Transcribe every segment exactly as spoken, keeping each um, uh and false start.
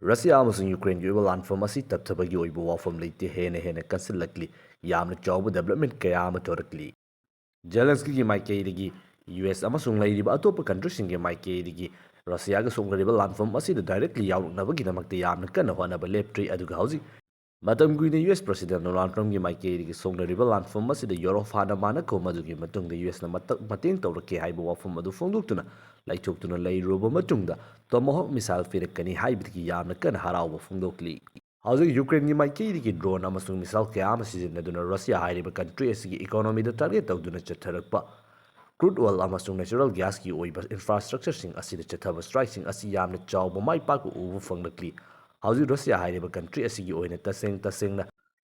Russia ꯑꯃꯁꯨꯡ ꯌꯨꯀ꯭ꯔꯦꯟꯒꯤ ꯑꯣꯏꯕ ꯂꯥꯟꯐꯝ ꯑꯁꯤ ꯇꯞꯊꯕꯒꯤ ꯑꯣꯏꯕ ꯋꯥꯐꯝ ꯂꯩꯇꯦ, ꯍꯦꯟꯅ ꯍꯦꯟꯅ ꯀꯟꯁꯤꯜꯂꯛꯂꯤ꯫ ꯌꯥꯝꯅ ꯆꯥꯎꯕ development ꯀꯌꯥ ꯑꯃ ꯊꯣꯔꯛꯂꯤ꯫ ꯖꯦꯂꯦꯟꯁꯀꯤꯒꯤ ꯃꯥꯏꯀꯩꯗꯒꯤ ꯌꯨ ꯑꯦꯁ ꯑꯃꯁꯨꯡ ꯂꯩꯔꯤꯕ ꯑꯇꯣꯞꯄ countryꯁꯤꯡꯒꯤ ꯃꯥꯏꯀꯩꯗꯒꯤ ꯔꯁꯤꯌꯥꯒ ꯁꯣꯛꯅꯔꯤꯕ ꯂꯥꯟꯐꯝ ꯑꯁꯤꯗ directly ꯌꯥꯎꯔꯛꯅꯕꯒꯤꯗꯃꯛꯇ ꯌꯥꯝꯅ ꯀꯟꯅ ꯍꯣꯠꯅꯕ ꯂꯦꯞꯇ꯭ꯔꯤ꯫ ꯑꯗꯨꯒ ꯍꯧꯖꯤꯛ ꯃꯇꯝ ꯀꯨꯏꯅ ꯌꯨ ꯑꯦꯁ President Donald Trumpꯀꯤ ꯃꯥꯏꯀꯩꯗꯒꯤ ꯁꯣꯛꯅꯔꯤꯕ ꯂꯥꯟꯐꯝ ꯑꯁꯤꯗ ꯌꯨꯔꯣꯞ ꯍꯥꯟꯅ ꯃꯥꯟꯅꯈꯣ, ꯃꯗꯨꯒꯤ ꯃꯇꯨꯡꯗ ꯌꯨ ꯑꯦꯁꯅ ꯃꯇ-, ꯃꯇꯦꯡ ꯇꯧꯔꯛꯀꯦ ꯍꯥꯏꯕ ꯋꯥꯐꯝ ꯑꯗꯨ ꯐꯣꯡꯗꯣꯛꯇꯨꯅ ꯂꯩꯊꯣꯛꯇꯨꯅ ꯂꯩꯔꯨꯔꯕ ꯃꯇꯨꯡꯗ Tomahawk missile ꯄꯤꯔꯛꯀꯅꯤ ꯍꯥꯏꯕꯗꯒꯤ ꯌꯥꯝꯅ ꯀꯟꯅ ꯍꯔꯥꯎꯕ ꯐꯣꯡꯗꯣꯛꯂꯤ꯫ ꯍꯧꯖꯤꯛ ꯌꯨꯀ꯭ꯔꯦꯟꯒꯤ ꯃꯥꯏꯀꯩꯗꯒꯤ drone ꯑꯃꯁꯨꯡ missile ꯀꯌꯥ ꯑꯃ ꯁꯤꯖꯤꯟꯅꯗꯨꯅ ꯔꯁꯤꯌꯥ ꯍꯥꯏꯔꯤꯕ country ꯑꯁꯤꯒꯤ economyꯗ target ꯇꯧꯗꯨꯅ ꯆꯠꯊꯔꯛꯄ crude oil ꯑꯃꯁꯨꯡ natural gasꯀꯤ ꯑꯣꯏꯕ infrastructureꯁꯤꯡ ꯑꯁꯤꯗ ꯆꯠꯊꯕ strikeꯁꯤꯡ ꯑꯁꯤ ꯌꯥꯝꯅ ꯆꯥꯎꯕ ꯃꯥꯏ ꯄꯥꯛꯄ ꯎꯕ ꯐꯪꯂꯛꯂꯤ꯫ ꯍꯧꯖꯤꯛ ꯔꯁꯤꯌꯥ ꯍꯥꯏꯔꯤꯕ country ꯑꯁꯤꯒꯤ ꯑꯣꯏꯅ ꯇꯁꯦꯡ ꯇꯁꯦꯡꯅ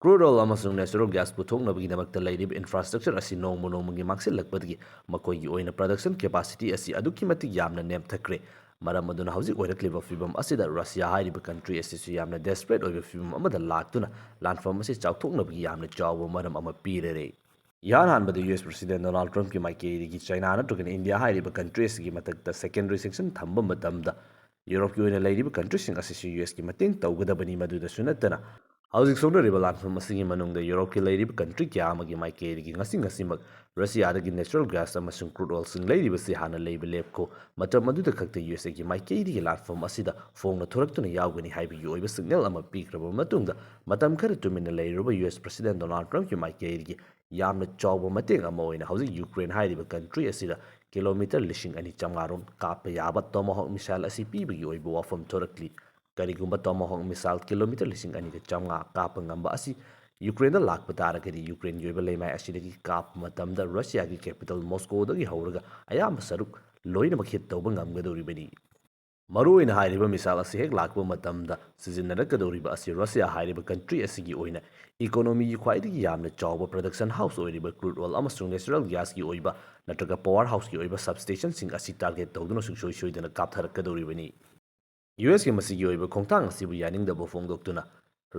crude oil ꯑꯃꯁꯨꯡ natural gas ꯄꯨꯊꯣꯛꯅꯕꯒꯤꯗꯃꯛꯇ ꯂꯩꯔꯤꯕ infrastructure ꯑꯁꯤ ꯅꯣꯡꯃ ꯅꯣꯡꯃꯒꯤ ꯃꯥꯡꯁꯤꯜꯂꯛꯄꯗꯒꯤ ꯃꯈꯣꯏꯒꯤ ꯑꯣꯏꯅ production capacity ꯑꯁꯤ ꯑꯗꯨꯛꯀꯤ ꯃꯇꯤꯛ ꯌꯥꯝꯅ ꯅꯦꯝꯊꯈ꯭ꯔꯦ꯫ ꯃꯔꯝ ꯑꯗꯨꯅ ꯍꯧꯖꯤꯛ ꯑꯣꯏꯔꯛꯂꯤꯕ ꯐꯤꯕꯝ ꯑꯁꯤꯗ ꯔꯁꯤꯌꯥ ꯍꯥꯏꯔꯤꯕ country ꯑꯁꯤꯁꯨ ꯌꯥꯝꯅ desperate ꯑꯣꯏꯕ ꯐꯤꯕꯝ ꯑꯃꯗ ꯂꯥꯛꯇꯨꯅ ꯂꯥꯟꯐꯝ ꯑꯁꯤ ꯆꯥꯎꯊꯣꯛꯅꯕꯒꯤ ꯌꯥꯝꯅ ꯆꯥꯎꯕ ꯃꯔꯝ ꯑꯃ ꯄꯤꯔꯔꯦ꯫ ꯏꯍꯥꯟ ꯍꯥꯟꯕꯗ ꯌꯨ ꯑꯦꯁ President Donald Trumpꯀꯤ ꯃꯥꯏꯀꯩꯗꯒꯤ ꯆꯥꯏꯅꯥ ꯅꯠꯇ꯭ꯔꯒꯅ ꯏꯟꯗꯤꯌꯥ ꯍꯥꯏꯔꯤꯕ country ꯑꯁꯤꯒꯤ ꯃꯊꯛꯇ secondary sanction ꯊꯝꯕ ꯃꯇꯝꯗ ꯌꯨꯔꯣꯞꯀꯤ ꯑꯣꯏꯅ ꯂꯩꯔꯤꯕ countryꯁꯤꯡ ꯑꯁꯤꯁꯨ ꯌꯨ ꯑꯦꯁꯀꯤ ꯃꯇꯦꯡ ꯇꯧꯒꯗꯕꯅꯤ꯫ ꯃꯗꯨꯗꯁꯨ ꯅꯠꯇꯅ ꯍꯧꯖꯤꯛ ꯁꯣꯛꯅꯔꯤꯕ ꯂꯥꯟꯐꯝ ꯑꯁꯤꯒꯤ ꯃꯅꯨꯡꯗ ꯌꯨꯔꯣꯞꯀꯤ ꯂꯩꯔꯤꯕ country ꯀꯌꯥ ꯑꯃꯒꯤ ꯃꯥꯏꯀꯩꯗꯒꯤ ꯉꯁꯤ ꯉꯁꯤꯃꯛ ꯔꯁꯤꯌꯥꯗꯒꯤ natural gas ꯑꯃꯁꯨꯡ crude oilꯁꯤꯡ ꯂꯩꯔꯤꯕꯁꯤ ꯍꯥꯟꯅ ꯂꯩꯕ ꯂꯦꯞꯈꯣ꯫ ꯃꯇꯝ ꯑꯗꯨꯗ ꯈꯛꯇ ꯌꯨ ꯑꯦꯁ ꯑꯦꯒꯤ ꯃꯥꯏꯀꯩꯗꯒꯤ ꯂꯥꯟꯐꯝ ꯑꯁꯤꯗ ꯐꯣꯡꯅ ꯊꯣꯔꯛꯇꯨꯅ ꯌꯥꯎꯒꯅꯤ ꯍꯥꯏꯕꯒꯤ ꯑꯣꯏꯕ signal ꯑꯃ ꯄꯤꯈ꯭ꯔꯕ ꯃꯇꯨꯡꯗ ꯃꯇꯝ ꯈꯔ ꯇꯨꯃꯤꯟꯅ ꯂꯩꯔꯨꯔꯕ ꯌꯨ ꯑꯦꯁ President Donald Trumpꯀꯤ ꯃꯥꯏꯀꯩꯗꯒꯤ ꯌꯥꯝꯅ ꯆꯥꯎꯕ ꯃꯇꯦꯡ ꯑꯃ ꯑꯣꯏꯅ ꯍꯧꯖꯤꯛ ꯌꯨꯀ꯭ꯔꯦꯟ ꯍꯥꯏꯔꯤꯕ country ꯑꯁꯤꯗ kilometre ꯂꯤꯁꯤꯡ ꯑꯅꯤ ꯆꯥꯝꯃꯉꯥ ꯔꯣꯝ ꯀꯥꯞꯄ ꯌꯥꯕ Tomahawk missile ꯑꯁꯤ ꯄꯤꯕꯒꯤ ꯑꯣꯏꯕ ꯋꯥꯐꯝ ꯊꯣꯔꯛꯂꯤ꯫ ꯀꯔꯤꯒꯨꯝꯕ Tomahawk missile kilometre ꯂꯤꯁꯤꯡ ꯑꯅꯤꯒ ꯆꯥꯝꯃꯉꯥ ꯀꯥꯞꯄ ꯉꯝꯕ ꯑꯁꯤ ꯌꯨꯀ꯭ꯔꯦꯟꯗ ꯂꯥꯛꯄ ꯇꯥꯔꯒꯗꯤ ꯌꯨꯀ꯭ꯔꯦꯟꯒꯤ ꯑꯣꯏꯕ ꯂꯩꯃꯥꯏ ꯑꯁꯤꯗꯒꯤ ꯀꯥꯞꯄ ꯃꯇꯝꯗ ꯔꯁꯤꯌꯥꯒꯤ capital ꯃꯣꯁꯀꯣꯗꯒꯤ ꯍꯧꯔꯒ ꯑꯌꯥꯝꯕ ꯁꯔꯨꯛ ꯂꯣꯏꯅꯃꯛ hit ꯇꯧꯕ ꯉꯝꯒꯗꯧꯔꯤꯕꯅꯤ꯫ ꯃꯔꯨꯑꯣꯏꯅ ꯍꯥꯏꯔꯤꯕ missile ꯑꯁꯤ ꯍꯦꯛ ꯂꯥꯛꯄ ꯃꯇꯝꯗ ꯁꯤꯖꯤꯟꯅꯔꯛꯀꯗꯧꯔꯤꯕ ꯑꯁꯤ ꯔꯁꯤꯌꯥ ꯍꯥꯏꯔꯤꯕ country ꯑꯁꯤꯒꯤ ꯑꯣꯏꯅ economyꯒꯤ ꯈ꯭ꯋꯥꯏꯗꯒꯤ ꯌꯥꯝꯅ ꯆꯥꯎꯕ production house ꯑꯣꯏꯔꯤꯕ crude oil ꯑꯃꯁꯨꯡ natural gasꯀꯤ ꯑꯣꯏꯕ ꯅꯠꯇ꯭ꯔꯒ power houseꯀꯤ ꯑꯣꯏꯕ substationꯁꯤꯡ ꯑꯁꯤ target ꯇꯧꯗꯨꯅ ꯁꯨꯡꯁꯣꯏ ꯁꯣꯏꯗꯅ ꯀꯥꯞꯊꯔꯛꯀꯗꯧꯔꯤꯕꯅꯤ꯫ ꯌꯨ ꯑꯦꯁꯀꯤ ꯃꯁꯤꯒꯤ ꯑꯣꯏꯕ ꯈꯣꯡꯊꯥꯡ ꯑꯁꯤꯕꯨ ꯌꯥꯅꯤꯡꯗꯕ ꯐꯣꯡꯗꯣꯛꯇꯨꯅ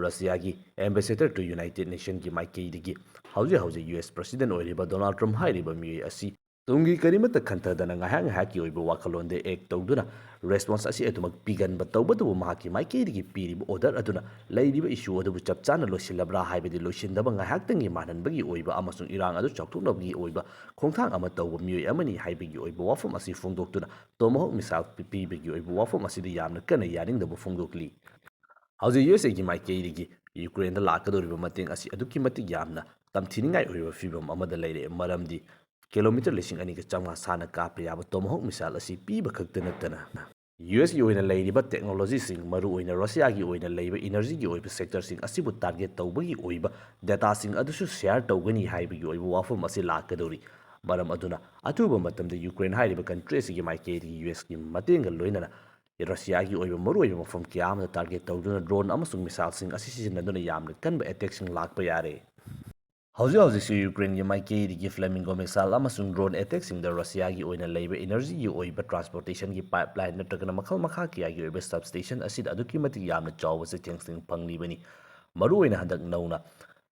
ꯔꯁꯤꯌꯥꯒꯤ ambassador to United Nationꯀꯤ ꯃꯥꯏꯀꯩꯗꯒꯤ ꯍꯧꯖꯤꯛ ꯍꯧꯖꯤꯛ ꯌꯨ ꯑꯦꯁ President ꯑꯣꯏꯔꯤꯕ Donald Trump ꯍꯥꯏꯔꯤꯕ ꯃꯤꯑꯣꯏ ꯑꯁꯤ ꯇꯨꯡꯒꯤ ꯀꯔꯤꯃꯠꯇ ꯈꯟꯊꯗꯅ ꯉꯥꯏꯍꯥꯛ ꯉꯥꯏꯍꯥꯛꯀꯤ ꯑꯣꯏꯕ ꯋꯥꯈꯜꯂꯣꯟꯗ act ꯇꯧꯗꯨꯅ response ꯑꯁꯤ ꯑꯗꯨꯃꯛ ꯄꯤꯒꯟꯕ, ꯇꯧꯕꯇꯕꯨ ꯃꯍꯥꯛꯀꯤ ꯃꯥꯏꯀꯩꯗꯒꯤ ꯄꯤꯔꯤꯕ order ꯑꯗꯨꯅ ꯂꯩꯔꯤꯕ issue ꯑꯗꯨꯕꯨ ꯆꯞ ꯆꯥꯅ ꯂꯣꯏꯁꯤꯜꯂꯕ꯭ꯔꯥ ꯍꯥꯏꯕꯗꯤ ꯂꯣꯏꯁꯤꯟꯗꯕ, ꯉꯥꯏꯍꯥꯛꯇꯪꯒꯤ ꯃꯥꯟꯍꯟꯕꯒꯤ ꯑꯣꯏꯕ ꯑꯃꯁꯨꯡ ꯏꯔꯥꯡ ꯑꯗꯨ ꯆꯥꯎꯊꯣꯛꯅꯕꯒꯤ ꯑꯣꯏꯕ ꯈꯣꯡꯊꯥꯡ ꯑꯃ ꯇꯧꯕ ꯃꯤꯑꯣꯏ ꯑꯃꯅꯤ ꯍꯥꯏꯕꯒꯤ ꯑꯣꯏꯕ ꯋꯥꯐꯝ ꯑꯁꯤ ꯐꯣꯡꯗꯣꯛꯇꯨꯅ Tomahawk missile ꯄꯤꯕꯒꯤ ꯑꯣꯏꯕ ꯋꯥꯐꯝ ꯑꯁꯤꯗ ꯌꯥꯝꯅ ꯀꯟꯅ ꯌꯥꯅꯤꯡꯗꯕ ꯐꯣꯡꯗꯣꯛꯂꯤ꯫ ꯍꯧꯖꯤꯛ USAꯒꯤ ꯃꯥꯏꯀꯩꯗꯒꯤ ꯌꯨꯀ꯭ꯔꯦꯟꯗ ꯂꯥꯛꯀꯗꯧꯔꯤꯕ ꯃꯇꯦꯡ ꯑꯁꯤ ꯑꯗꯨꯛꯀꯤ ꯃꯇꯤꯛ ꯌꯥꯝꯅ ꯇꯝꯊꯤꯅꯤꯡꯉꯥꯏ ꯑꯣꯏꯔꯤꯕ ꯐꯤꯕꯝ ꯑꯃꯗ ꯂꯩꯔꯦ, ꯃꯔꯝꯗꯤ ꯀꯤꯂꯣꯃꯤꯇꯔ ꯂꯤꯁꯤꯡ ꯑꯅꯤꯒ ꯆꯥꯝꯃꯉꯥ ꯁꯥꯡꯅ ꯀꯥꯞꯄ ꯌꯥꯕ Tomahawk missile ꯑꯁꯤ ꯄꯤꯕ ꯈꯛꯇ ꯅꯠꯇꯅ, USꯒꯤ ꯑꯣꯏꯅ ꯂꯩꯔꯤꯕ technologyꯁꯤꯡ, ꯃꯔꯨꯑꯣꯏꯅ ꯔꯁꯤꯌꯥꯒꯤ ꯑꯣꯏꯅ ꯂꯩꯕ energyꯒꯤ ꯑꯣꯏꯕ sectorꯁꯤꯡ ꯑꯁꯤꯕꯨ target ꯇꯧꯕꯒꯤ ꯑꯣꯏꯕ dataꯁꯤꯡ ꯑꯗꯨꯁꯨ share ꯇꯧꯒꯅꯤ ꯍꯥꯏꯕꯒꯤ ꯑꯣꯏꯕ ꯋꯥꯐꯝ ꯑꯁꯤ ꯂꯥꯛꯀꯗꯧꯔꯤ꯫ ꯃꯔꯝ ꯑꯗꯨꯅ, ꯑꯊꯨꯕ ꯃꯇꯝꯗ ꯌꯨꯀ꯭ꯔꯦꯟ ꯍꯥꯏꯔꯤꯕ country ꯑꯁꯤꯒꯤ ꯃꯥꯏꯀꯩꯗꯒꯤ USꯀꯤ ꯃꯇꯦꯡꯒ ꯂꯣꯏꯅꯅ ꯔꯁꯤꯌꯥꯒꯤ ꯑꯣꯏꯕ ꯃꯔꯨꯑꯣꯏꯕ ꯃꯐꯝ ꯀꯌꯥ ꯑꯃꯗ target ꯇꯧꯗꯨꯅ drone ꯑꯃꯁꯨꯡ missileꯁꯤꯡ ꯑꯁꯤ ꯁꯤꯖꯤꯟꯅꯗꯨꯅ ꯌꯥꯝꯅ ꯀꯟꯕ attackꯁꯤꯡ ꯂꯥꯛꯄ ꯌꯥꯔꯦ꯫ ꯍꯧꯖꯤꯛ ꯍꯧꯖꯤꯛꯁꯨ ꯌꯨꯀ꯭ꯔꯦꯟꯒꯤ ꯃꯥꯏꯀꯩꯗꯒꯤ Flamingo missile ꯑꯃꯁꯨꯡ drone attackꯁꯤꯡꯗ ꯔꯁꯤꯌꯥꯒꯤ ꯑꯣꯏꯅ ꯂꯩꯕ energyꯒꯤ ꯑꯣꯏꯕ transportationꯒꯤ pipeline ꯅꯠꯇ꯭ꯔꯒꯅ ꯃꯈꯜ ꯃꯈꯥ ꯀꯌꯥꯒꯤ ꯑꯣꯏꯕ substation ꯑꯁꯤꯗ ꯑꯗꯨꯛꯀꯤ ꯃꯇꯤꯛ ꯌꯥꯝꯅ ꯆꯥꯎꯕ ꯆꯩꯊꯦꯡꯁꯤꯡ ꯐꯪꯂꯤꯕꯅꯤ꯫ ꯃꯔꯨꯑꯣꯏꯅ ꯍꯟꯗꯛ ꯅꯧꯅ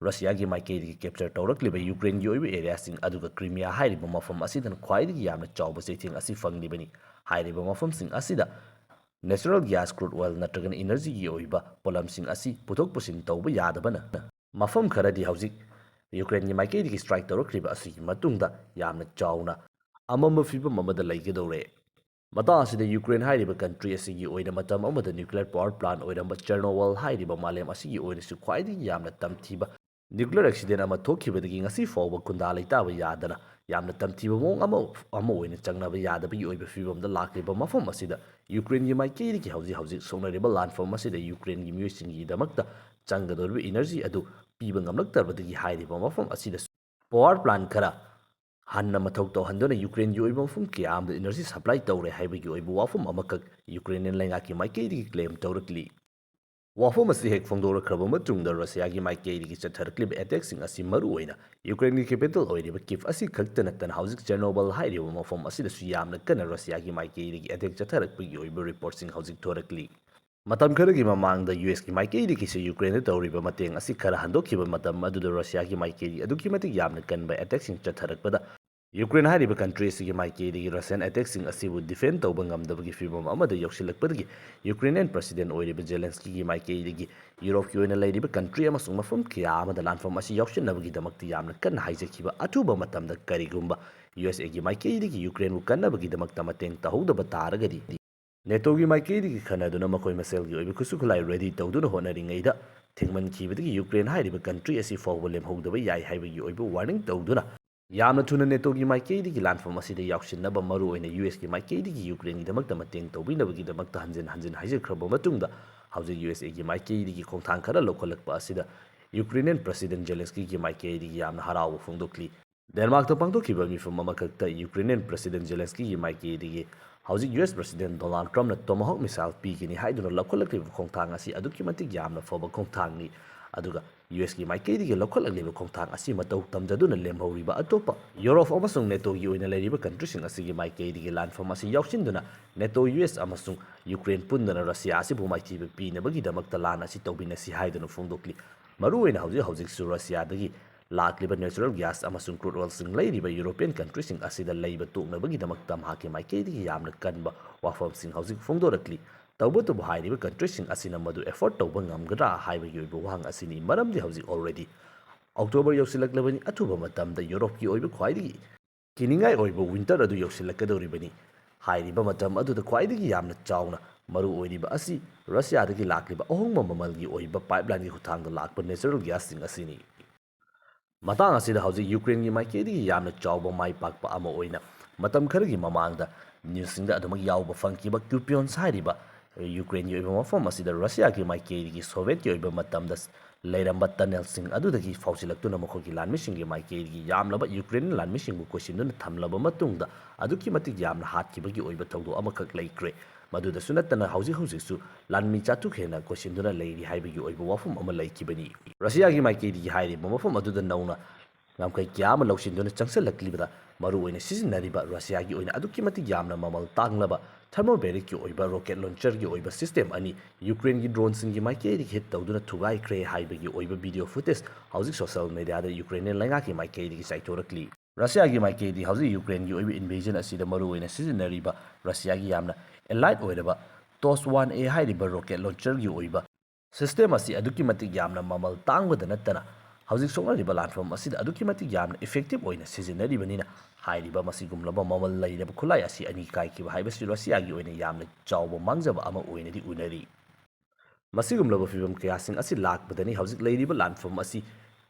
ꯔꯁꯤꯌꯥꯒꯤ ꯃꯥꯏꯀꯩꯗꯒꯤ capture ꯇꯧꯔꯛꯂꯤꯕ ꯌꯨꯀ꯭ꯔꯦꯟꯒꯤ ꯑꯣꯏꯕ areaꯁꯤꯡ, ꯑꯗꯨꯒ Crimea ꯍꯥꯏꯔꯤꯕ ꯃꯐꯝ ꯑꯁꯤꯗꯅ ꯈ꯭ꯋꯥꯏꯗꯒꯤ ꯌꯥꯝꯅ ꯆꯥꯎꯕ ꯆꯩꯊꯦꯡ ꯑꯁꯤ ꯐꯪꯂꯤꯕꯅꯤ꯫ ꯍꯥꯏꯔꯤꯕ ꯃꯐꯝꯁꯤꯡ ꯑꯁꯤꯗ natural gas, crude oil ꯅꯠꯇ꯭ꯔꯒꯅ energyꯒꯤ ꯑꯣꯏꯕ ꯄꯣꯠꯂꯝꯁꯤꯡ ꯑꯁꯤ ꯄꯨꯊꯣꯛ ꯄꯨꯁꯤꯟ ꯇꯧꯕ ꯌꯥꯗꯕꯅ, ꯃꯐꯝ ꯈꯔꯗꯤ ꯍꯧꯖꯤꯛ ꯌꯨꯀ꯭ꯔꯦꯟꯒꯤ ꯃꯥꯏꯀꯩꯗꯒꯤ strike ꯇꯧꯔꯛꯈ꯭ꯔꯤꯕ ꯑꯁꯤꯒꯤ ꯃꯇꯨꯡꯗ ꯌꯥꯝꯅ ꯆꯥꯎꯅ ꯑꯃꯝꯕ ꯐꯤꯕꯝ ꯑꯃꯗ ꯂꯩꯒꯗꯧꯔꯦ꯫ ꯃꯇꯥꯡ ꯑꯁꯤꯗ ꯌꯨꯀ꯭ꯔꯦꯟ ꯍꯥꯏꯔꯤꯕ country ꯑꯁꯤꯒꯤ ꯑꯣꯏꯅ ꯃꯇꯝ ꯑꯃꯗ nuclear power plant ꯑꯣꯏꯔꯝꯕ Chernobyl ꯍꯥꯏꯔꯤꯕ ꯃꯥꯂꯦꯝ ꯑꯁꯤꯒꯤ ꯑꯣꯏꯅꯁꯨ ꯈ꯭ꯋꯥꯏꯗꯒꯤ ꯌꯥꯝꯅ ꯇꯝꯊꯤꯕ nuclear accident ꯑꯃ ꯊꯣꯛꯈꯤꯕꯗꯒꯤ ꯉꯁꯤ ꯐꯥꯎꯕ ꯈꯨꯟꯗꯥ ꯂꯩꯇꯥꯕ ꯌꯥꯗꯅ ꯌꯥꯝꯅ ꯇꯝꯊꯤꯕ ꯃꯑꯣꯡ ꯑꯃ, ꯑꯃ ꯑꯣꯏꯅ ꯆꯪꯅꯕ ꯌꯥꯗꯕꯒꯤ ꯑꯣꯏꯕ ꯐꯤꯕꯝꯗ ꯂꯥꯛꯂꯤꯕ ꯃꯐꯝ ꯑꯁꯤꯗ ꯌꯨꯀ꯭ꯔꯦꯟꯒꯤ ꯃꯥꯏꯀꯩꯗꯒꯤ ꯍꯧꯖꯤꯛ ꯍꯧꯖꯤꯛ ꯁꯣꯛꯅꯔꯤꯕ ꯂꯥꯟꯐꯝ ꯑꯁꯤꯗ ꯌꯨꯀ꯭ꯔꯦꯟꯒꯤ ꯃꯤꯑꯣꯏꯁꯤꯡꯒꯤꯗꯃꯛꯇ ꯆꯪꯒꯗꯧꯔꯤꯕ energy ꯑꯗꯨ ꯄꯤꯕ ꯉꯝꯂꯛꯇꯕꯗꯒꯤ ꯍꯥꯏꯔꯤꯕ ꯃꯐꯝ ꯑꯁꯤꯗꯁꯨ power plant ꯈꯔ ꯍꯟꯅ ꯃꯊꯧ ꯇꯧꯍꯟꯗꯨꯅ ꯌꯨꯀ꯭ꯔꯦꯟꯒꯤ ꯑꯣꯏꯕ ꯃꯐꯝ ꯀꯌꯥ ꯑꯃꯗ energy supply ꯇꯧꯔꯦ ꯍꯥꯏꯕꯒꯤ ꯑꯣꯏꯕ ꯋꯥꯐꯝ ꯑꯃꯈꯛ ꯌꯨꯀ꯭ꯔꯦꯅꯤꯌꯟ ꯂꯩꯉꯥꯛꯀꯤ ꯃꯥꯏꯀꯩꯗꯒꯤ claim ꯇꯧꯔꯛꯂꯤ꯫ ꯋꯥꯐꯝ ꯑꯁꯤ ꯍꯦꯛ ꯐꯣꯡꯗꯣꯔꯛꯈ꯭ꯔꯕ ꯃꯇꯨꯡꯗ ꯔꯁꯤꯌꯥꯒꯤ ꯃꯥꯏꯀꯩꯗꯒꯤ ꯆꯠꯊꯔꯛꯂꯤꯕ attackꯁꯤꯡ ꯑꯁꯤ ꯃꯔꯨꯑꯣꯏꯅ ꯌꯨꯀ꯭ꯔꯦꯟꯒꯤ capital ꯑꯣꯏꯔꯤꯕ Kyiv ꯑꯁꯤ ꯈꯛꯇ ꯅꯠꯇꯅ ꯍꯧꯖꯤꯛ Chernobyl ꯍꯥꯏꯔꯤꯕ ꯃꯐꯝ ꯑꯁꯤꯗꯁꯨ ꯌꯥꯝꯅ ꯀꯟꯅ ꯔꯁꯤꯌꯥꯒꯤ ꯃꯥꯏꯀꯩꯗꯒꯤ attack ꯆꯠꯊꯔꯛꯄꯒꯤ ꯑꯣꯏꯕ reportꯁꯤꯡ ꯍꯧꯖꯤꯛ ꯊꯣꯔꯛꯂꯤ꯫ ꯃꯇꯝ ꯈꯔꯒꯤ ꯃꯃꯥꯡꯗ USꯀꯤ ꯃꯥꯏꯀꯩꯗꯒꯤꯁꯨ ꯌꯨꯀ꯭ꯔꯦꯟꯗ ꯇꯧꯔꯤꯕ ꯃꯇꯦꯡ ꯑꯁꯤ ꯈꯔ ꯍꯟꯗꯣꯛꯈꯤꯕ ꯃꯇꯝ ꯑꯗꯨꯗ ꯔꯁꯤꯌꯥꯒꯤ ꯃꯥꯏꯀꯩꯗꯒꯤ ꯑꯗꯨꯛꯀꯤ ꯃꯇꯤꯛ ꯌꯥꯝꯅ ꯀꯟꯕ attackꯁꯤꯡ ꯆꯠꯊꯔꯛꯄꯗ ꯌꯨꯀ꯭ꯔꯦꯟ ꯍꯥꯏꯔꯤꯕ ꯀꯟꯇ꯭ꯔꯤ ꯑꯁꯤꯒꯤ ꯃꯥꯏꯀꯩꯗꯒꯤ ꯔꯁꯤꯌꯥꯟ ꯑꯦꯇꯦꯛꯁꯤꯡ ꯑꯁꯤꯕꯨ ꯗꯤꯐꯦꯟ ꯇꯧꯕ ꯉꯝꯗꯕꯒꯤ ꯐꯤꯕꯝ ꯑꯃꯗ ꯌꯧꯁꯤꯜꯂꯛꯄꯗꯒꯤ ꯌꯨꯀ꯭ꯔꯦꯅꯤꯌꯟ ꯄ꯭ꯔꯁꯤꯗꯦꯟ ꯑꯣꯏꯔꯤꯕ ꯖꯦꯂꯦꯟꯁꯀꯤꯒꯤ ꯃꯥꯏꯀꯩꯗꯒꯤ ꯌꯨꯔꯣꯞꯀꯤ ꯑꯣꯏꯅ ꯂꯩꯔꯤꯕ ꯀꯟꯇ꯭ꯔꯤ ꯑꯃꯁꯨꯡ ꯃꯐꯝ ꯀꯌꯥ ꯑꯃꯗ ꯂꯥꯟꯐꯝ ꯑꯁꯤ ꯌꯥꯎꯁꯤꯟꯅꯕꯒꯤꯗꯃꯛꯇ ꯌꯥꯝꯅ ꯀꯟꯅ ꯍꯥꯏꯖꯈꯤꯕ ꯑꯊꯨꯕ ꯃꯇꯝꯗ ꯀꯔꯤꯒꯨꯝꯕ ꯌꯨ ꯑꯦꯁ ꯑꯦꯒꯤ ꯃꯥꯏꯀꯩꯗꯒꯤ ꯌꯨꯀ꯭ꯔꯦꯟꯕꯨ ꯀꯟꯅꯕꯒꯤꯗꯃꯛꯇ ꯃꯇꯦꯡ ꯇꯧꯍꯧꯗꯕ ꯇꯥꯔꯒꯗꯤ ꯅꯦꯇꯣꯒꯤ ꯃꯥꯏꯀꯩꯗꯒꯤ ꯈꯟꯅꯗꯨꯅ ꯃꯈꯣꯏ ꯃꯁꯦꯜꯒꯤ ꯑꯣꯏꯕ ꯈꯨꯠꯁꯨ ꯈꯨꯠꯂꯥꯏ ꯔꯦꯗꯤ ꯇꯧꯗꯨꯅ ꯍꯣꯠꯅꯔꯤꯉꯩꯗ ꯊꯦꯡꯃꯟꯈꯤꯕꯗꯒꯤ ꯌꯨꯀ꯭ꯔꯦꯟ ꯍꯥꯏꯔꯤꯕ ꯀꯟꯇ꯭ꯔꯤ ꯑꯁꯤ ꯐꯥꯎꯕ ꯂꯦꯝꯍꯧꯗꯕ ꯌꯥꯏ ꯍꯥꯏꯕꯒꯤ ꯑꯣꯏꯕ ꯋꯥꯔꯅꯤꯡ ꯇꯧꯗꯨꯅ ꯌꯥꯝꯅ ꯊꯨꯅ ꯅꯦꯇꯣꯒꯤ ꯃꯥꯏꯀꯩꯗꯒꯤ ꯂꯥꯟꯐꯝ ꯑꯁꯤꯗ ꯌꯥꯎꯁꯤꯟꯅꯕ ꯃꯔꯨꯑꯣꯏꯅ ꯌꯨ ꯑꯦꯁꯀꯤ ꯃꯥꯏꯀꯩꯗꯒꯤ ꯌꯨꯀ꯭ꯔꯦꯟꯒꯤꯗꯃꯛꯇ ꯃꯇꯦꯡ ꯇꯧꯕꯤꯅꯕꯒꯤꯗꯃꯛꯇ ꯍꯟꯖꯤꯟ ꯍꯟꯖꯤꯟ ꯍꯥꯏꯖꯈ꯭ꯔꯕ ꯃꯇꯨꯡꯗ ꯍꯧꯖꯤꯛ ꯌꯨ ꯑꯦꯁ ꯑꯦꯒꯤ ꯃꯥꯏꯀꯩꯗꯒꯤ ꯈꯣꯡꯊꯥꯡ ꯈꯔ ꯂꯧꯈꯠꯂꯛꯄ ꯑꯁꯤꯗ ꯌꯨꯀ꯭ꯔꯦꯅꯤꯌꯟ ꯄ꯭ꯔꯁꯤꯗꯦꯟ ꯖꯦꯂꯦꯟꯁꯀꯤꯒꯤ ꯃꯥꯏꯀꯩꯗꯒꯤ ꯌꯥꯝꯅ ꯍꯔꯥꯎꯕ ꯐꯣꯡꯗꯣꯛꯂꯤ꯫ ꯗꯦꯟꯃꯥꯔꯛꯇ ꯄꯥꯡꯊꯣꯛꯈꯤꯕ ꯃꯤꯐꯝ ꯑꯃꯈꯛꯇ ꯌꯨꯀ꯭ꯔꯦꯅꯤꯌꯟ ꯄ꯭ꯔꯁꯤꯗꯦꯟ ꯖꯦꯂꯦꯟꯁꯀꯤꯒꯤ ꯃꯥꯏꯀꯩꯗꯒꯤ ꯍꯧꯖꯤꯛ ꯌꯨ ꯑꯦꯁ ꯄ꯭ꯔꯁꯤꯗꯦꯟ ꯗꯣꯅꯥꯜꯗ ꯇ꯭ꯔꯝꯞꯅ ꯇꯣꯃꯥꯍꯣꯛ ꯃꯤꯁꯥꯏꯜ ꯄꯤꯒꯅꯤ ꯍꯥꯏꯗꯨꯅ ꯂꯧꯈꯠꯂꯛꯂꯤꯕ ꯈꯣꯡꯊꯥꯡ ꯑꯁꯤ ꯑꯗꯨꯛꯀꯤ ꯃꯇꯤꯛ ꯌꯥꯝꯅ ꯐꯕ ꯈꯣꯡꯊꯥꯡꯅꯤ꯫ ꯑꯗꯨꯒ ꯌꯨ ꯑꯦꯁꯀꯤ ꯃꯥꯏꯀꯩꯗꯒꯤ ꯂꯧꯈꯠꯂꯛꯂꯤꯕ ꯈꯣꯡꯊꯥꯡ ꯑꯁꯤ ꯃꯇꯧ ꯇꯝꯖꯗꯨꯅ ꯂꯦꯝꯍꯧꯔꯤꯕ ꯑꯇꯣꯞꯄ ꯌꯨꯔꯣꯞ ꯑꯃꯁꯨꯡ ꯅꯦꯇꯣꯒꯤ ꯑꯣꯏꯅ ꯂꯩꯔꯤꯕ ꯀꯟꯇ꯭ꯔꯤꯁꯤꯡ ꯑꯁꯤꯒꯤ ꯃꯥꯏꯀꯩꯗꯒꯤ ꯂꯥꯟꯐꯝ ꯑꯁꯤ ꯌꯥꯎꯁꯤꯟꯗꯨꯅ ꯅꯦꯇꯣ, ꯌꯨ ꯑꯦꯁ ꯑꯃꯁꯨꯡ ꯌꯨꯀ꯭ꯔꯦꯟ ꯄꯨꯟꯗꯨꯅ ꯔꯁꯤꯌꯥ ꯑꯁꯤꯕꯨ ꯃꯥꯏꯊꯤꯕ ꯄꯤꯅꯕꯒꯤꯗꯃꯛꯇ ꯂꯥꯟ ꯑꯁꯤ ꯇꯧꯃꯤꯟꯅꯁꯤ ꯍꯥꯏꯗꯨꯅ ꯐꯣꯡꯗꯣꯛꯂꯤ꯫ ꯃꯔꯨꯑꯣꯏꯅ ꯍꯧꯖꯤꯛ ꯍꯧꯖꯤꯛꯁꯨ ꯔꯁꯤꯌꯥꯗꯒꯤ ꯂꯥꯛꯂꯤꯕ ꯅꯦꯆꯔꯦꯜ ꯒ꯭ꯌꯥꯁ ꯑꯃꯁꯨꯡ ꯀ꯭ꯔꯨꯗ ꯑꯣꯏꯜꯁꯤꯡ ꯂꯩꯔꯤꯕ ꯌꯨꯔꯣꯄꯤꯌꯟ ꯀꯟꯇ꯭ꯔꯤꯁꯤꯡ ꯑꯁꯤꯗ ꯂꯩꯕ ꯇꯣꯛꯅꯕꯒꯤꯗꯃꯛꯇ ꯃꯍꯥꯛꯀꯤ ꯃꯥꯏꯀꯩꯗꯒꯤ ꯌꯥꯝꯅ ꯀꯟꯕ ꯋꯥꯐꯝꯁꯤꯡ ꯍꯧꯖꯤꯛ ꯐꯣꯡꯗꯣꯔꯛꯂꯤ꯫ ꯇꯧꯕꯇꯕꯨ ꯍꯥꯏꯔꯤꯕ ꯀꯟꯇ꯭ꯔꯤꯁꯤꯡ ꯑꯁꯤꯅ ꯃꯗꯨ ꯑꯦꯐꯣꯔꯗ ꯇꯧꯕ ꯉꯝꯒꯗ꯭ꯔꯥ ꯍꯥꯏꯕꯒꯤ ꯑꯣꯏꯕ ꯋꯥꯍꯪ ꯑꯁꯤꯅꯤ꯫ ꯃꯔꯝꯗꯤ ꯍꯧꯖꯤꯛ already ꯑꯣꯛꯇꯣꯕꯔ ꯌꯧꯁꯤꯜꯂꯛꯂꯕꯅꯤ꯫ ꯑꯊꯨꯕ ꯃꯇꯝꯗ ꯌꯨꯔꯣꯞꯀꯤ ꯑꯣꯏꯕ ꯈ꯭ꯋꯥꯏꯗꯒꯤ ꯀꯤꯅꯤꯡꯉꯥꯏ ꯑꯣꯏꯕ ꯋꯤꯟꯇꯔ ꯑꯗꯨ ꯌꯧꯁꯤꯜꯂꯛꯀꯗꯧꯔꯤꯕꯅꯤ꯫ ꯍꯥꯏꯔꯤꯕ ꯃꯇꯝ ꯑꯗꯨꯗ ꯈ꯭ꯋꯥꯏꯗꯒꯤ ꯌꯥꯝꯅ ꯆꯥꯎꯅ ꯃꯔꯨ ꯑꯣꯏꯔꯤꯕ ꯑꯁꯤ ꯔꯁꯤꯌꯥꯗꯒꯤ ꯂꯥꯛꯂꯤꯕ ꯑꯍꯣꯡꯕ ꯃꯃꯜꯒꯤ ꯑꯣꯏꯕ ꯄꯥꯏꯞꯂꯥꯏꯟꯒꯤ ꯈꯨꯠꯊꯥꯡꯗ ꯂꯥꯛꯄ ꯅꯦꯆꯔꯦꯜ ꯒ꯭ꯌꯥꯁꯁꯤꯡ ꯑꯁꯤꯅꯤ꯫ ꯃꯇꯥꯡ ꯑꯁꯤꯗ ꯍꯧꯖꯤꯛ ꯌꯨꯀ꯭ꯔꯦꯟꯒꯤ ꯃꯥꯏꯀꯩꯗꯒꯤ ꯌꯥꯝꯅ ꯆꯥꯎꯕ ꯃꯥꯏ ꯄꯥꯛꯄ ꯑꯃ ꯑꯣꯏꯅ ꯃꯇꯝ ꯈꯔꯒꯤ ꯃꯃꯥꯡꯗ ꯅ꯭ꯌꯨꯁꯁꯤꯡꯗ ꯑꯗꯨꯃꯛ ꯌꯥꯎꯕ ꯐꯪꯈꯤꯕ ꯀ꯭ꯌꯨꯄꯤꯌꯣꯟꯁ ꯍꯥꯏꯔꯤꯕ ꯌꯨꯀ꯭ꯔꯦꯟꯒꯤ ꯑꯣꯏꯕ ꯃꯐꯝ ꯑꯁꯤꯗ ꯔꯁꯤꯌꯥꯒꯤ ꯃꯥꯏꯀꯩꯗꯒꯤ ꯁꯣꯚꯤꯌꯦꯠꯀꯤ ꯑꯣꯏꯕ ꯃꯇꯝꯗ ꯂꯩꯔꯝꯕ ꯇꯅꯦꯜꯁꯤꯡ ꯑꯗꯨꯗꯒꯤ ꯐꯥꯎꯖꯤꯜꯂꯛꯇꯨꯅ ꯃꯈꯣꯏꯒꯤ ꯂꯥꯟꯃꯤꯁꯤꯡꯒꯤ ꯃꯥꯏꯀꯩꯗꯒꯤ ꯌꯥꯝꯂꯕ ꯌꯨꯀ꯭ꯔꯦꯟ ꯂꯥꯟꯃꯤꯁꯤꯡꯕꯨ ꯀꯣꯏꯁꯤꯟꯗꯨꯅ ꯊꯝꯂꯕ ꯃꯇꯨꯡꯗ ꯑꯗꯨꯛꯀꯤ ꯃꯇꯤꯛ ꯌꯥꯝꯅ ꯍꯥꯠꯈꯤꯕꯒꯤ ꯑꯣꯏꯕ ꯊꯧꯗꯣꯛ ꯑꯃꯈꯛ ꯂꯩꯈ꯭ꯔꯦ꯫ ꯃꯗꯨꯗꯁꯨ ꯅꯠꯇꯅ ꯍꯧꯖꯤꯛ ꯍꯧꯖꯤꯛꯁꯨ ꯂꯥꯟꯃꯤ ꯆꯥꯇ꯭ꯔꯨꯛ ꯍꯦꯟꯅ ꯀꯣꯏꯁꯤꯟꯗꯨꯅ ꯂꯩꯔꯤ ꯍꯥꯏꯕꯒꯤ ꯑꯣꯏꯕ ꯋꯥꯐꯝ ꯑꯃ ꯂꯩꯈꯤꯕꯅꯤ꯫ ꯔꯁꯤꯌꯥꯒꯤ ꯃꯥꯏꯀꯩꯗꯒꯤ ꯍꯥꯏꯔꯤꯕ ꯃꯐꯝ ꯑꯗꯨꯗ ꯅꯧꯅ ꯉꯝꯈꯩ ꯀꯌꯥ ꯑꯃ ꯂꯧꯁꯤꯟꯗꯨꯅ ꯆꯪꯁꯤꯜꯂꯛꯂꯤꯕꯗ ꯃꯔꯨꯑꯣꯏꯅ ꯁꯤꯖꯤꯟꯅꯔꯤꯕ ꯔꯁꯤꯌꯥꯒꯤ ꯑꯣꯏꯅ ꯑꯗꯨꯛꯀꯤ ꯃꯇꯤꯛ ꯌꯥꯝꯅ ꯃꯃꯜ ꯇꯥꯡꯂꯕ ꯊꯔꯃꯣꯕꯦꯔꯤꯛꯀꯤ ꯑꯣꯏꯕ ꯔꯣꯀꯦꯠ ꯂꯣꯟꯆꯔꯒꯤ ꯑꯣꯏꯕ ꯁꯤꯁꯇꯦꯝ ꯑꯅꯤ ꯌꯨꯀ꯭ꯔꯦꯟꯒꯤ ꯗ꯭ꯔꯣꯟꯁꯤꯡꯒꯤ ꯃꯥꯏꯀꯩꯗꯒꯤ ꯍꯤꯠ ꯇꯧꯗꯨꯅ ꯊꯨꯒꯥꯏꯈ꯭ꯔꯦ ꯍꯥꯏꯕꯒꯤ ꯑꯣꯏꯕ ꯚꯤꯗꯤꯑꯣ ꯐꯨꯇꯦꯖ ꯍꯧꯖꯤꯛ ꯁꯣꯁꯤꯌꯦꯜ ꯃꯦꯗꯤꯌꯥꯗ ꯌꯨꯀ꯭ꯔꯦꯅꯤꯌꯟ ꯂꯩꯉꯥꯛꯀꯤ ꯃꯥꯏꯀꯩꯗꯒꯤ ꯆꯥꯏꯊꯣꯔꯛꯂꯤ꯫ ꯔꯁꯤꯌꯥꯒꯤ ꯃꯥꯏꯀꯩꯗꯤ ꯍꯧꯖꯤꯛ ꯌꯨꯀ꯭ꯔꯦꯟꯒꯤ ꯑꯣꯏꯕ ꯏꯟꯚꯦꯖꯟ ꯑꯁꯤꯗ ꯃꯔꯨꯑꯣꯏꯅ ꯁꯤꯖꯤꯟꯅꯔꯤꯕ ꯔꯁꯤꯌꯥꯒꯤ ꯌꯥꯝꯅ ꯑꯦꯂꯥꯏꯠ ꯑꯣꯏꯔꯕ ꯇꯣꯁ ꯋꯥꯟ ꯑꯦ ꯍꯥꯏꯔꯤꯕ ꯔꯣꯀꯦꯠ ꯂꯣꯟꯆꯔꯒꯤ ꯑꯣꯏꯕ ꯁꯤꯁꯇꯦꯝ ꯑꯁꯤ ꯑꯗꯨꯛꯀꯤ ꯃꯇꯤꯛ ꯌꯥꯝꯅ ꯃꯃꯜ ꯇꯥꯡꯕꯗ ꯅꯠꯇꯅ ꯍꯧꯖꯤꯛ ꯁꯣꯛꯅꯔꯤꯕ ꯂꯥꯟꯐꯝ ꯑꯁꯤꯗ ꯑꯗꯨꯛꯀꯤ ꯃꯇꯤꯛ ꯌꯥꯝꯅ ꯏꯐꯦꯛꯇꯤꯚ ꯑꯣꯏꯅ ꯁꯤꯖꯤꯟꯅꯔꯤꯕꯅꯤꯅ ꯍꯥꯏꯔꯤꯕ ꯃꯁꯤꯒꯨꯝꯂꯕ ꯃꯃꯜ ꯂꯩꯔꯕ ꯈꯨꯠꯂꯥꯏ ꯑꯁꯤ ꯑꯅꯤ ꯀꯥꯏꯈꯤꯕ ꯍꯥꯏꯕꯁꯤ ꯔꯁꯤꯌꯥꯒꯤ ꯑꯣꯏꯅ ꯌꯥꯝꯅ ꯆꯥꯎꯕ ꯃꯥꯡꯖꯕ ꯑꯃ ꯑꯣꯏꯅꯗꯤ ꯎꯅꯔꯤ꯫ ꯃꯁꯤꯒꯨꯝꯂꯕ ꯐꯤꯚꯝ ꯀꯌꯥꯁꯤꯡ ꯑꯁꯤ ꯂꯥꯛꯄꯗꯅꯤ ꯍꯧꯖꯤꯛ ꯂꯩꯔꯤꯕ ꯂꯥꯟꯐꯝ ꯑꯁꯤ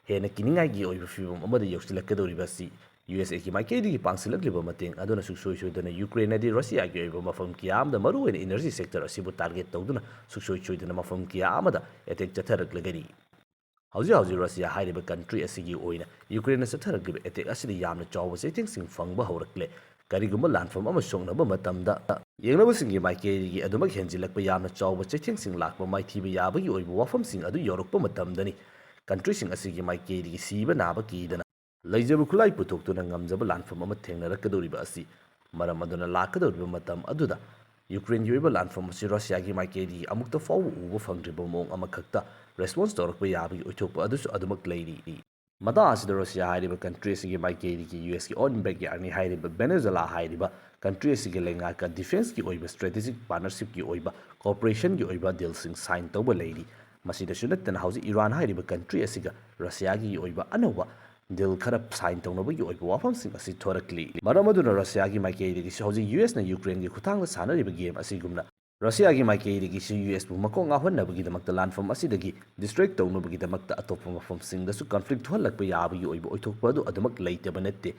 ꯍꯦꯟꯅ ꯀꯤꯅꯤꯡꯉꯥꯏꯒꯤ ꯑꯣꯏꯕ ꯐꯤꯚꯝ ꯑꯃꯗ ꯌꯧꯁꯤꯜꯂꯛꯀꯗꯧꯔꯤꯕ ꯑꯁꯤ꯫ ꯌꯨ ꯑꯦꯁ ꯑꯦꯒꯤ ꯃꯥꯏꯀꯩꯗꯒꯤ ꯄꯥꯡꯁꯤꯜꯂꯛꯂꯤꯕ ꯃꯇꯦꯡ ꯑꯗꯨꯅ ꯁꯨꯡꯁꯣꯏ ꯁꯣꯏꯗꯅ ꯌꯨꯀ꯭ꯔꯦꯟꯅꯗꯤ ꯔꯁꯤꯌꯥꯒꯤ ꯑꯣꯏꯕ ꯃꯐꯝ ꯀꯌꯥ ꯑꯃꯗ, ꯃꯔꯨꯑꯣꯏꯅ ꯏꯅꯔꯖꯤ ꯁꯦꯛꯇꯔ ꯑꯁꯤꯕꯨ ꯇꯥꯔꯒꯦꯠ ꯇꯧꯗꯨꯅ ꯁꯨꯡꯁꯣꯏ ꯁꯣꯏꯗꯅ ꯃꯐꯝ ꯀꯌꯥ ꯑꯃꯗ ꯑꯦꯇꯦꯛ ꯆꯠꯊꯔꯛꯂꯒꯅꯤ꯫ ꯍꯧꯖꯤꯛ ꯍꯧꯖꯤꯛ ꯔꯁꯤꯌꯥ ꯍꯥꯏꯔꯤꯕ ꯀꯟꯇ꯭ꯔꯤ ꯑꯁꯤꯒꯤ ꯑꯣꯏꯅ ꯌꯨꯀ꯭ꯔꯦꯟꯅ ꯆꯠꯊꯔꯛꯂꯤꯕ ꯑꯦꯇꯦꯛ ꯑꯁꯤꯗ ꯌꯥꯝꯅ ꯆꯥꯎꯕ ꯆꯩꯊꯦꯡꯁꯤꯡ ꯐꯪꯕ ꯍꯧꯔꯛꯂꯦ꯫ ꯀꯔꯤꯒꯨꯝꯕ ꯂꯥꯟꯐꯝ ꯑꯃ ꯁꯣꯛꯅꯕ ꯃꯇꯝꯗ, ꯌꯦꯡꯅꯕꯁꯤꯡꯒꯤ ꯃꯥꯏꯀꯩꯗꯒꯤ ꯑꯗꯨꯃꯛ ꯍꯦꯟꯖꯤꯜꯂꯛꯄ ꯌꯥꯝꯅ ꯆꯥꯎꯕ ꯆꯩꯊꯦꯡꯁꯤꯡ ꯂꯥꯛꯄ, ꯃꯥꯏꯊꯤꯕ ꯌꯥꯕꯒꯤ ꯑꯣꯏꯕ ꯋꯥꯐꯝꯁꯤꯡ ꯑꯗꯨ ꯌꯧꯔꯛꯄ ꯃꯇꯝꯗꯅꯤ ꯀꯟꯇ꯭ꯔꯤꯁꯤꯡ ꯑꯁꯤꯒꯤ ꯃꯥꯏꯀꯩꯗꯒꯤ ꯁꯤꯕ ꯅꯥꯕ ꯀꯤꯗꯅ ꯂꯩꯖꯕ ꯈꯨꯠꯂꯥꯏ ꯄꯨꯊꯣꯛꯇꯨꯅ ꯉꯝꯖꯕ ꯂꯥꯟꯐꯝ ꯑꯃ ꯊꯦꯡꯅꯔꯛꯀꯗꯧꯔꯤꯕ ꯑꯁꯤ꯫ ꯃꯔꯝ ꯑꯗꯨꯅ ꯂꯥꯛꯀꯗꯧꯔꯤꯕ ꯃꯇꯝ ꯑꯗꯨꯗ ꯌꯨꯀ꯭ꯔꯦꯟꯒꯤ ꯑꯣꯏꯕ ꯂꯥꯟꯐꯝ ꯑꯁꯤ ꯔꯁꯤꯌꯥꯒꯤ ꯃꯥꯏꯀꯩꯗꯒꯤ ꯑꯃꯨꯛꯇ ꯐꯥꯎꯕ ꯎꯕ ꯐꯪꯗ꯭ꯔꯤꯕ ꯃꯑꯣꯡ ꯑꯃꯈꯛꯇ ꯔꯦꯁꯄꯣꯟꯁ ꯇꯧꯔꯛꯄ ꯌꯥꯕꯒꯤ ꯑꯣꯏꯊꯣꯛꯄ ꯑꯗꯨꯁꯨ ꯑꯗꯨꯃꯛ ꯂꯩꯔꯤ꯫ ꯃꯇꯥꯡ ꯑꯁꯤꯗ ꯔꯁꯤꯌꯥ ꯍꯥꯏꯔꯤꯕ ꯀꯟꯇ꯭ꯔꯤ ꯑꯁꯤꯒꯤ ꯃꯥꯏꯀꯩꯗꯒꯤ ꯌꯨ ꯑꯦꯁꯀꯤ ꯑꯣꯟ ꯕꯦꯛꯌꯥꯔꯅꯤ ꯍꯥꯏꯔꯤꯕ ꯚꯦꯅꯦꯖꯨꯂꯥ ꯍꯥꯏꯔꯤꯕ ꯀꯟꯇ꯭ꯔꯤ ꯑꯁꯤꯒꯤ ꯂꯩꯉꯥꯛꯀ ꯗꯤꯐꯦꯟꯁꯀꯤ ꯑꯣꯏꯕ ꯁ꯭ꯇ꯭ꯔꯦꯇꯦꯖꯤꯛ ꯄꯥꯔꯠꯅꯔꯁꯤꯞꯀꯤ ꯑꯣꯏꯕ ꯀꯣꯑꯣꯄꯔꯦꯁꯟꯒꯤ ꯑꯣꯏꯕ ꯗꯤꯜꯁꯤꯡ ꯁꯥꯏꯟ ꯇꯧꯕ ꯂꯩꯔꯤ꯫ ꯃꯁꯤꯗꯁꯨ ꯅꯠꯇꯅ ꯍꯧꯖꯤꯛ ꯏꯔꯥꯟ ꯍꯥꯏꯔꯤꯕ ꯀꯟꯇ꯭ꯔꯤ ꯑꯁꯤꯒ ꯔꯁꯤꯌꯥꯒꯤ ꯑꯣꯏꯕ ꯑꯅꯧꯕ ꯗꯤꯜ ꯈꯔ ꯁꯥꯏꯟ ꯇꯧꯅꯕꯒꯤ ꯑꯣꯏꯕ ꯋꯥꯐꯝꯁꯤꯡ ꯑꯁꯤ ꯊꯣꯔꯛꯂꯤ꯫ ꯃꯔꯝ ꯑꯗꯨꯅ ꯔꯁꯤꯌꯥꯒꯤ ꯃꯥꯏꯀꯩꯗꯒꯤꯁꯨ ꯍꯧꯖꯤꯛ ꯌꯨ ꯑꯦꯁꯅ ꯌꯨꯀ꯭ꯔꯦꯟꯒꯤ ꯈꯨꯠꯊꯥꯡꯗ ꯁꯥꯟꯅꯔꯤꯕ ꯒꯦꯝ ꯑꯁꯤꯒꯨꯝꯅ ꯔꯁꯤꯌꯥꯒꯤ ꯃꯥꯏꯀꯩꯗꯒꯤꯁꯨ ꯌꯨ ꯑꯦꯁꯄꯨ ꯃꯀꯣꯛ ꯉꯥꯎꯍꯟꯅꯕꯒꯤꯗꯃꯛꯇ ꯂꯥꯟꯐꯝ ꯑꯁꯤꯗꯒꯤ ꯗꯤꯁꯇ꯭ꯔꯦꯛ ꯇꯧꯅꯕꯒꯤꯗꯃꯛꯇ ꯑꯇꯣꯞꯄ ꯃꯐꯝꯁꯤꯡꯗꯁꯨ ꯀꯟꯐ꯭ꯂꯤꯛ ꯊꯣꯛꯍꯜꯂꯛꯄ ꯌꯥꯕꯒꯤ ꯑꯣꯏꯕ ꯑꯣꯏꯊꯣꯛꯄ ꯑꯗꯨ ꯑꯗꯨꯃꯛ ꯂꯩꯇꯕ ꯅꯠꯇꯦ꯫